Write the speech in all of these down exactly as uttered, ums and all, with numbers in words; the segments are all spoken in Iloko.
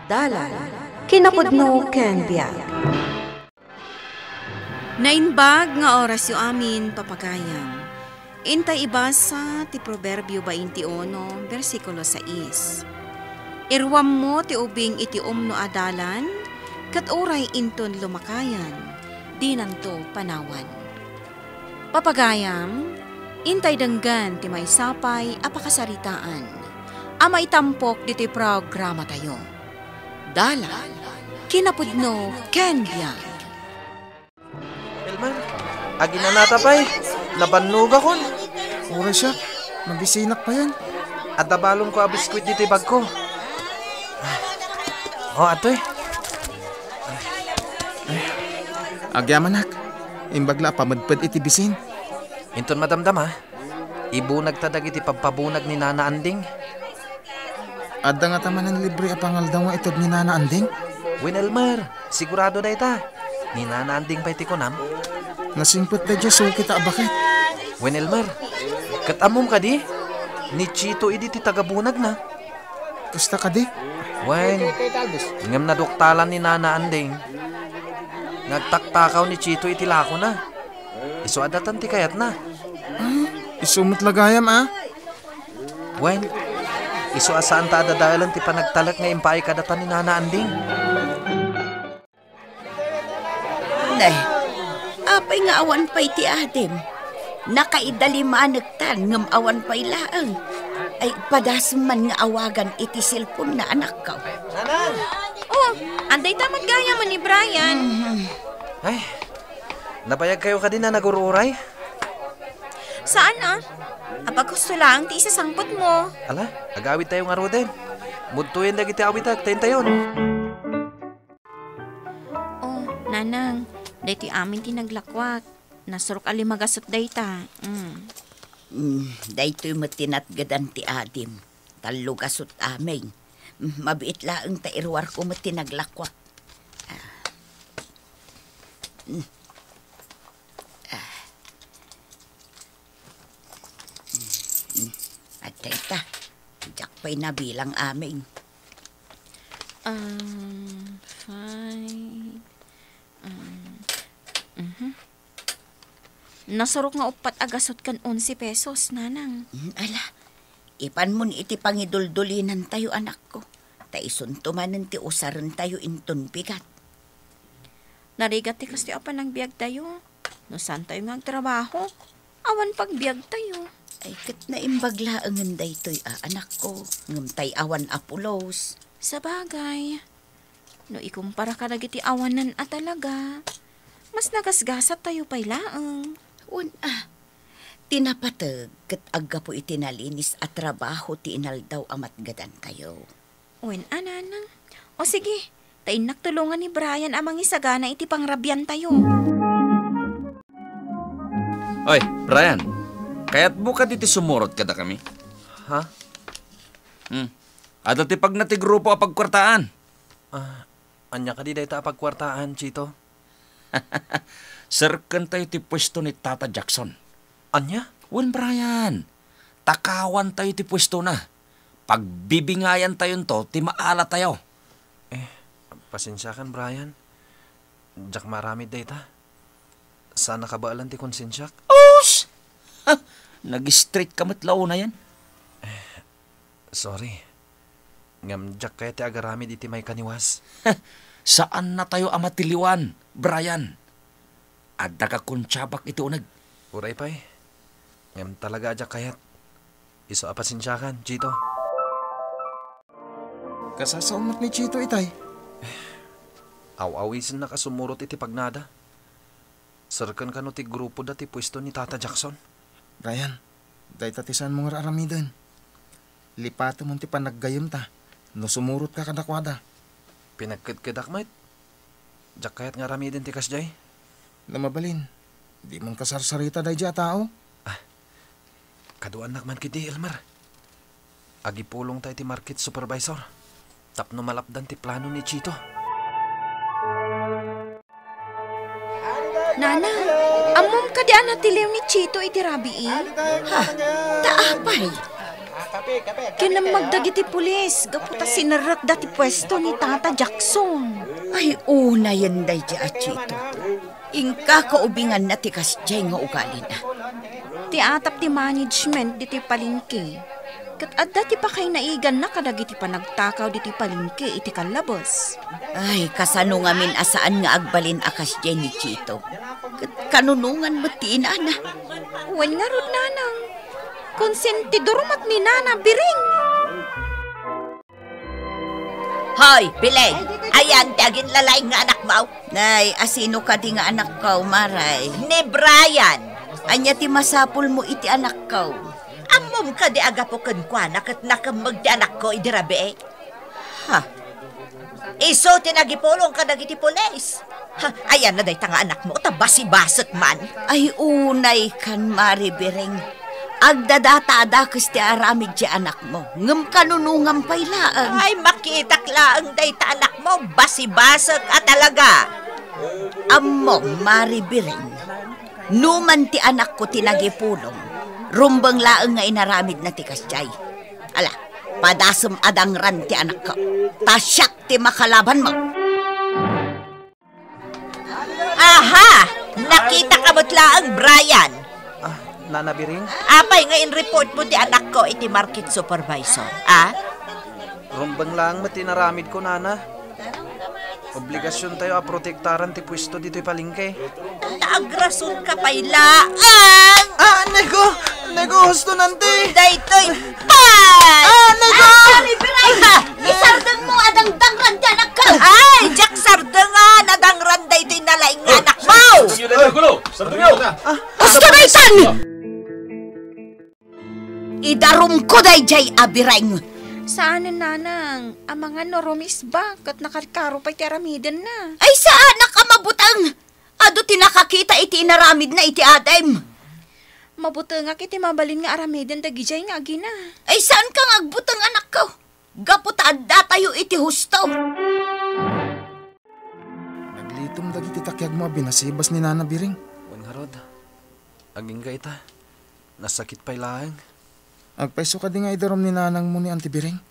Dalan, kinapudno ken biag. Naimbag nga orasyo amin, papagayam. Intay ibasa ti Proverbio bainte uno, bersikulo sais. Iruammo ti ubing iti umno a dalan, ket uray inton lumakayan, dinanto panawan. Papagayam, intay denggen ti maysa pay a pakasaritaan a maitampok ditoy programatayo. Dalan, kinapudno ken biag. Elmer, aginanata pay, nabannogakon. Uray siak, mabisinak payen. Adda balonko a biskuit ditoy bagko. O, adtoy. Agyamanak, imbag la a pamedped iti bisin. Inton madamdama, ibunagta dagiti pabpabunag ni Nana Anding. Adda ngata manen libre a pangaldaw nga ited ni Nana Anding? Wen, Elmer, sigurado dayta. Ni Nana Anding pay ti kunam? Nasingpet daydiay sukit a abaket. Wen, Elmer, ket ammom kadi? Ni Chito idi ti tagabunagna. Kasta kadi? Wen, ngem naduktalan ni Nana Anding nga agtaktakaw ni Chito iti lakona. Isu a datan ti kayatna. Ah, isu met la gayam, a? Wen, isu a saanta a dadaelen ti panagtalek nga impaay kadata ni Nana Anding. Ne, apay nga awan pay ti adim? Nakaidalimanektan ngem awan pay laeng. Ay, padasem man nga awagan iti cellphone na anakko. Nanang! Oh, adda ita met gayam ni Brian. Mhm. Ay, nabayagkayo kadi a nagur-uray? Saan a? Apaghusto laeng ti isasangpetmo. Ala, agawidtayo ngaruden. Budtoyen dagiti awitek, ta intayon. Oh, Nanang, daytoy amin ti naglakuak. Nasurok a lima gasut dayta. Mm. Mm, daytoy met ti natgedan ti adim. Tallo gasut amin. Mm, mabiit laeng ta iruarko met ti naglakuak. Ah. Mm. Ah. Mm, mm. Adda ita. Diak pay nabilang amin. Um, five. Um, mhm. Nasurok nga uppat a gasut ken onse pesos, Nanang. Mm, ala, ipanmon iti pangiduldulinantayo, anakko. Ta isunto manen ti usarentayo inton bigat. Narigat ti kastoy a panagbiagtayo. No saantayo nga agtrabaho, awan pagbiagtayo. Ay, ket naimbag laengen daytoy a, anakko, ngem tay awan a pulos. Sabagay, no ikumpara kadagiti awanan a talaga, mas nagasgasat tayo pay laeng. Wen a, ti napateg ket aggapu iti nalinis a trabaho ti inaldaw a matgedantayo. Wen a, Nanang. O sige, ta innak tulongan ni Brian a mangisagana iti pangrabiantayo. Oy, Brian, kayatmo kadi ti sumurot kadakami? Ha? Hmm. Adda ti pagna ti grupo a pagkuartaan. Ah, ania kadi dayta a pagkuartaan, Chito? Serkentayo ti puesto ni Tata Jackson. Ania? Wen, Brian, takawantayo ti puestona. Pagbibingayantayonto ti maalatayo. Eh, pasensiakan, Brian. Diak maaramid dayta. Saan a kabaelan ti konsensiak. Us! Ha! Nag-straight ka met la unayen. Sorry. Ngem diak kayat ti agaramid iti maikaniwas. Saannatayo a matiliwan, Brian. Adda ka konsiabak iti uneg. Uray pay. Ngem talaga a diak kayat. Isu a pasensiakan, Chito. Kasasao met ni Chito itay. Aw-awisennak a sumurot iti pagnada. Serken kano ti grupoda ti puesto ni Tata Jackson? Brian, dayta ti saanmo nga ar-aramiden. Lipatem ti panaggayemta no sumurotka kadakuada. Pinagkedkedak met. Diak kayat nga aramiden ti kasdiay. No mabalin, dimon kasarsarita daydiay a tao. Ah, kaduaannak man ketdi, Elmer. Agipulongta iti market supervisor tapno malapdan ti plano ni Chito. Nana, ammom kadi a natiliw ni Chito iti rabii? Ha? Ta apay? Kinemmeg dagiti pulis gapu ta sinerrekda ti puesto ni Tata Jackson. Ay, unayen daydi a Chito. Inka kaubinganna ti kasdiay nga ugalina. Ti atap ti management ditoy palengke. Ket adda ti pakainaiganna kadagiti panagtakaw ditoy palengke iti kallabes. Ay, kasano ngamin a saan nga agbalin a kasdiay ni Chito? Ket kanunongan met ti inana. Wen ngarud, nanang. Konsentidor met ni Nana Biring. Hoy, Bileng! Ayan ti aginlalaing nga anakmo? Nay, asino kadi nga anakko, Maray? Ni Brian! Ania ti masapulmo iti anakko? Ammom kadi a gapu kenkuana ket nakemmeg ti anakko idi rabii? Ha? Isu ti nagipulong kadagiti pulis. Ha, ayanna dayta nga anakmo, ta basibasek man. Ay, unay kan, Mari Biring. Agdadata a dakes ti aramid ti anakmo, ngem kanunongam pay laeng. Ay, makitak laeng dayta anakmo, basibasek a talaga. Ammom, Mari Biring. Numan ti anakko ti nagipulong, rumbeng laeng nga inaramidna ti kasdiay. Ala, padasem a dangran ti anakko, ta siak ti makalabanmo. Aha! Nakitaka met laeng, Brian. Ah, Nana Biring? Apay nga in-report mo ti anakko iti market supervisor, a? Rumbeng laeng met ti inaramidko, Nana. Obligasiontayo a protektaran ti puesto ditoy palengke. Ta agrasonka pay laeng! Ah, nego! Nego, husto nanti! Daytoy pay! Ah, nego! Ay, Mari Biring! Isardengmo a dangdangran ti anakko! Ay, diak sardengan a dangran daytoy nalaing nga anakmo! Sardengyo daytoy, gulo! Sardengyo! Ah, husto daytan! Idarumko daydiay a Biring. Saanen, nanang. Amangan no rumisba, ket nakarkaro pay ti aramidenna. Ay, saanak a mabuteng! Adu ti nakakita iti inaramidna iti adim. Mabutengak iti mabalin nga aramiden dagidiay nga agina. Ay, saanka nga agbuteng, anakko, gapu ta addatayo iti husto. Naglitom dagiti takiagmo a binasibas ni Nana Biring. Wen ngarud, agingga ita. Nasakit pay laeng. Agpayso kadi nga idarum ni nanangmo ni Auntie Biring?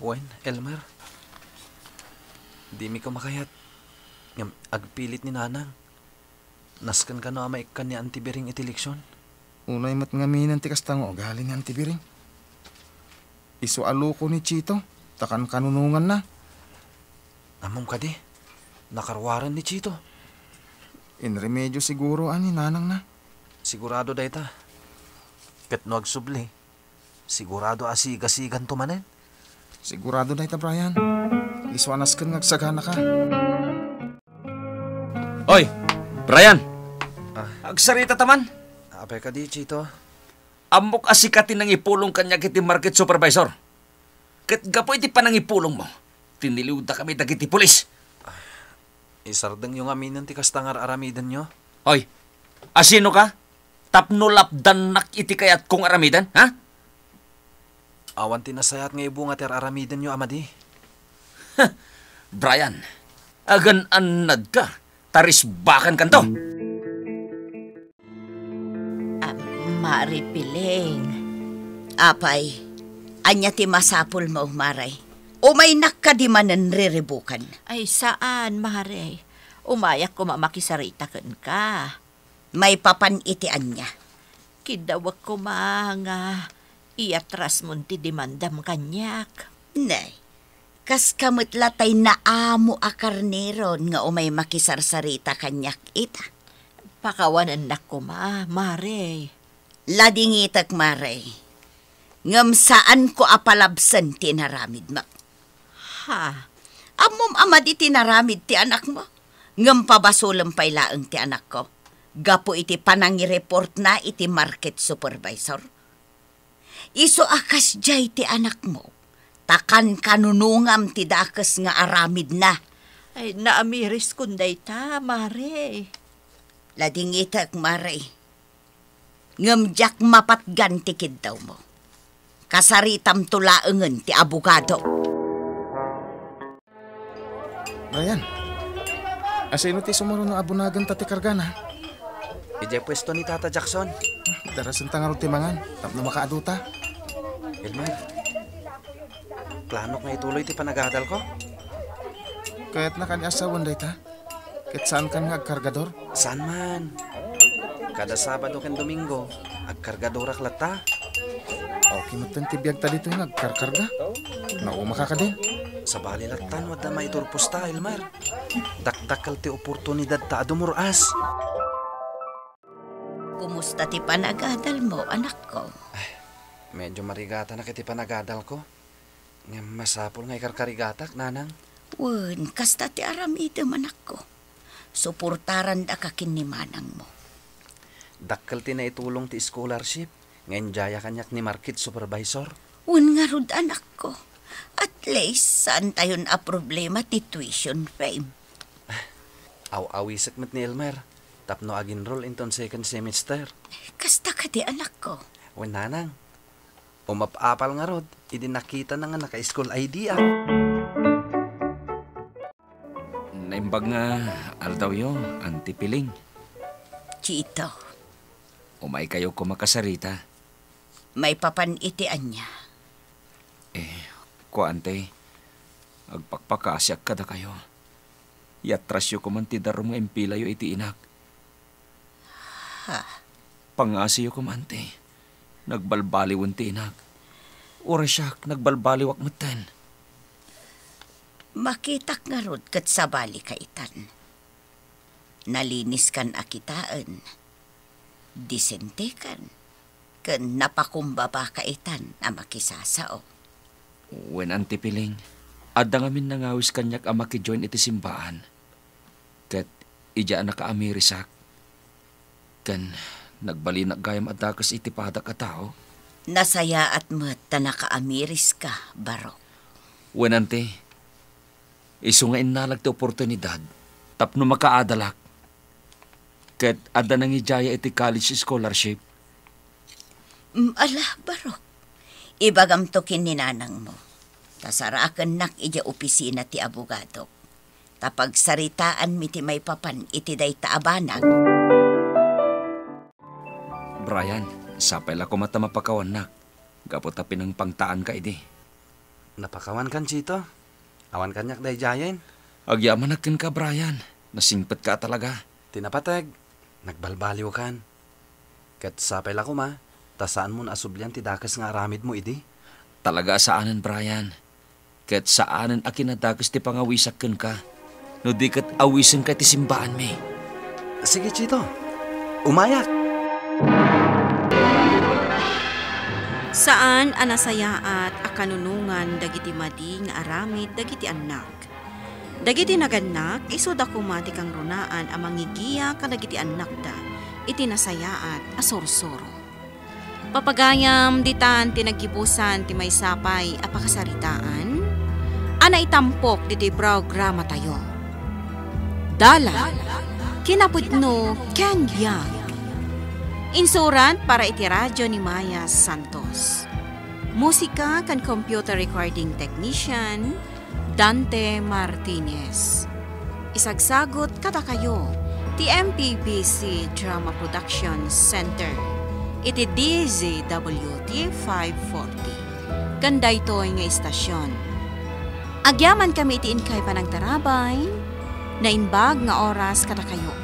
Wen, Elmer. Dimi ko makayat. Ngem agpilit ni nanang. Nasken kano a maikkan ni Auntie Biring iti leksion? Unay met ngaminen ti kasta nga ugali ni Auntie Biring. Isu a loko ni Chito, ta kankanunonganna. Ammom kadi, nakaruaren ni Chito. Inremedio siguro a ni nanangna. Sigurado dayta. Ket no agsubli, sigurado a sigasiganto manen. Sigurado dayta, Brian. Isu a nasken nga agsaganaka. Oy, Brian! Ah. Agsarita ta man. Apay kadi, Chito? Ammok a sika ti nangipulong kaniak iti market supervisor. Ket gapu iti panangipulongmo, tiniliwdakami dagiti pulis. Isardengyo ngaminen ti kasta nga ar-aramidenyo. Hoy, asinoka? Tapno lapdannak iti kayatko nga aramiden, ha? Awan ti nasayaat nga ibunga ti ar-aramidenyo a madi. Brian, agan-annadka, ta risbakankanto. Ah, Mari Piling. Apay, ania ti masapulmo, Mari? Umaynak kadi manen riribukan? Ay, saan, Mari. Umayak koma makisarita kenka. Maipapan iti ania? Kiddawek koma nga iyatrasmon ti demandam kaniak. Nay, kaska met la tay naamo a karneron nga umay makisarsarita kaniak ita. Pakawanennak koma, Mari. Ladingitek, Mari. Ngem saanko a palabsen ti inaramidmo. Ha? Ammom a madi ti inaramid ti anakmo, ngem pabasolem pay laeng ti anakko gapu iti panangireportna iti market supervisor. Isu a kasdiay ti anakmo, ta kankanunongam ti dakes nga aramidna. Ay, naamiriskon dayta, Mari. Ladingitek, Mari. Ngem diak mapatgan ti kiddawmo. Kasaritamto laengen ti abogado. Brian, asino ti sumurot nga abonagenta ti kargana? Idiay puesto ni Tata Jackson. Darasenta ngarud ti mangan tapno makaaduta. Elmer, planok nga ituloy ti panagadalko. Kayatna kaniasawan dayta? Ket saankan nga agkargador? Saan man. Kada Sabado ken Domingo, agkargadorak latta. Okay metten ti biagta ditoy nga agkarkarga. Naumakan kadin. Sabali latta no adda maiturposta, Elmer. Dakdakkel ti oportunidadta a dumur-as. Kumusta ti panagadalmo, anakko? Medyo marigatanak iti panagadalko. Ngem masapul nga ikarkarigatak, nanang. Wen, kasta ti aramidem, anakko. Suportarandaka ken ni manangmo. Dakkel ti naitulong ti scholarship nga indiaya kaniak ni market supervisor. Wen ngarud, anakko. At least, saantayon a problema ti tuition fee. Aw-awisek met ni Elmer tapno ag-enroll inton second semester. Kasta kadi, anakko? Wen, nanang. Umap-apal ngarud idi nakitana nga naka-school I D ak. Naimbag nga aldawyo, Auntie Piling. Chito. Umaykayo koma kasarita. Maipapan iti ania? Eh, kua, Auntie, agpakpakaasiak kadakayo. Iatrasyo koman ti darum nga impilayo iti inak. Ha? Pangasiyo koma, Auntie. Nagbalbaliwen ti inak. Uray siak, nagbalbaliwak metten. Makitak ngarud ket sabalika itan. Naliniskan a kitaen, disentekan, ken napakumbabaka itan a makisasao. Wen, Auntie Piling, adda ngamin nangawis kaniak a makijoin iti simbaan. Ket idiay a nakaamirisak, ken nagbalinak gayam a dakes iti padak a tao. Nasayaat met ta nakaamiriska, Barok. Wen, Auntie, isu nga innalag ti oportunidad tapno makaadalak. Ket adda nangidiaya iti college scholarship. Mm, ala, Barok. Ibagamto ken ni nanangmo. Ta sarakennak idiay opisina ti abogadok. Ta pagsaritaanmi ti maipapan iti dayta a banag. Brian, sapay la koma ta mapakawannak, gapu ta pinangpangtaanka idi. Napakawankan, Chito. Awan kaniak daydiayen. Agyamanak kenka, Brian. Nasingpetka a talaga. Ti napateg, nagbalbaliwkan. Ket sapay la koma, ta saanmon a sublian ti dakes nga aramidmo idi. Talaga a saanen, Brian. Ket saanen a kinadakes ti pangawisak kenka, no di ket awisenka iti simbaanmi. Sige, Chito. Umayak! Saan a nasayaat a kanunongan dagiti madi nga aramid dagiti annak. Dagiti nagannak, isuda koma ti kangrunaan a mangigiya kadagiti annakda iti nasayaat a sursuro. Papagayam, ditan ti naggibusan ti maysa pay a pakasaritaan a naitampok ditoy programatayo. Dalan, kinapudno ken biag. Insurat para iti radyo ni Maya Santos. Musika ken computer recording technician, Dante Martinez. Isagsagut kadakayo ti M P B C Drama Production Center iti D Z W T five forty. Ken daytoy nga istasyon, agyamankami iti inkay panagtarabay. Naimbag nga oras kadakayo,